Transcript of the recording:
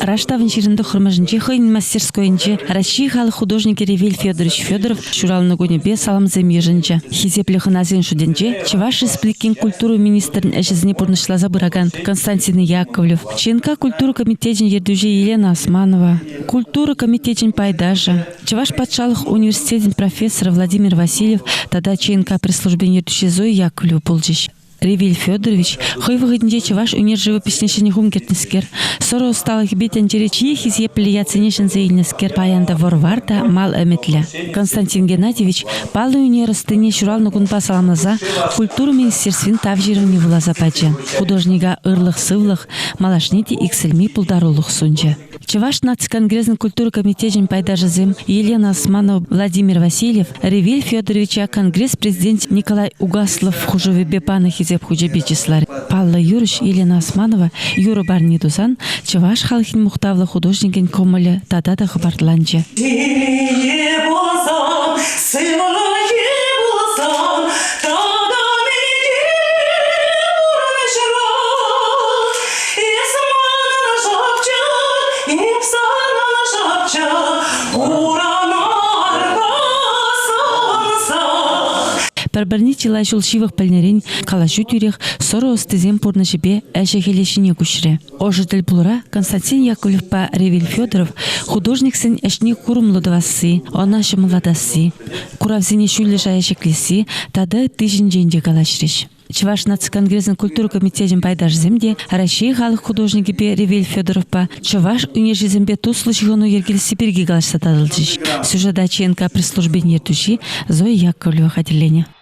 Раштавӑн 29-мӗшӗнче хӑйӗн мастерскойӗнче Раҫҫей халӑх художникӗ Ревель Федорович Федоров ҫуралнӑ кунӗпе саламсем йышӑнчӗ. Хисеплӗ хӑнасен шутӗнче Чӑваш Республикин культура министрӗн ӗҫӗсене пурнӑҫласа пыракан Константин Яковлев, ЧНК культура комитечӗн ертӳҫи Елена Османова, культура комитечӗн пайташӗ, Чӑваш патшалӑх университечӗн профессорӗ Владимир Васильев тата ЧНК пресс-службин ертӳҫи Зоя Яковлева пулчӗҫ. Ревиль Федорович хӑй вӑхӑтӗнче чӑваш ӳнер живопиҫне ҫӗнӗ хум кӗртнӗскер, сӑрӑ ӑсталӑхӗпе тӗнчере чи хисеплӗ ятсене ҫӗнсе илнӗскер паян та вӑр-вар та мал ӗмӗтлӗ. Константин Геннадьевич паллӑ ӳнер ӑстине ҫуралнӑ кунпа саламласа культура министерствин тав ҫырӑвне вуласа пачӗ. Художника ырлӑх-сывлӑх, малашне те иксӗлми пултарулӑх сунчӗ. Чӑваш наци конгресӗн культура комитечӗн пайташӗсем Елена Османова, Владимир Васильев, Ревель Федоровича Конгресс президенчӗ Николай Угаслов хушӑвӗпе панӑ Хисеп хучӗпе чысларӗ. Паллӑ юрӑҫ Елена Османова юрӑ парни тусан чӑваш халӑхӗн мухтавлӑ художникӗн кӑмӑлӗ тата та хӑпартланчӗ. Телее пулсан, сывлӑхе пулсан, тата мӗне пурнӑҫра Эс манӑн шӑпчӑк, эп санӑн шӑпчӑк, урамар пасӑнса. Пӗр-пӗрне чылай ҫул ҫывӑх пӗлнӗрен калаҫу тӳрех сӑрӑ ӑстисен пурнӑҫӗпе ӗҫӗ-хӗлӗ ҫине куҫрӗ. Ӑшӑ тӗлпулура Константин Яковлевпа Ревель Федоров художниксен ӗҫне курӑмлӑ тӑвасси, ӑна ҫӑмӑллатасси, куравсене ҫӳллӗ шая ҫӗклесси тата ытти ҫинчен те калаҫрӗҫ. Чӑваш наци конгресӗн культура комитечӗн пайташӗсем те Раҫҫей халӑх художникӗпе Ревель Федоровпа чӑваш ӳнерҫисемпе туслӑ ҫыхӑну йӗркелесси пирки калаҫса татӑлчӗҫ. Сюжета ЧНК пресс-службин ертӳҫи Зоя Яковлева хатӗрленӗ.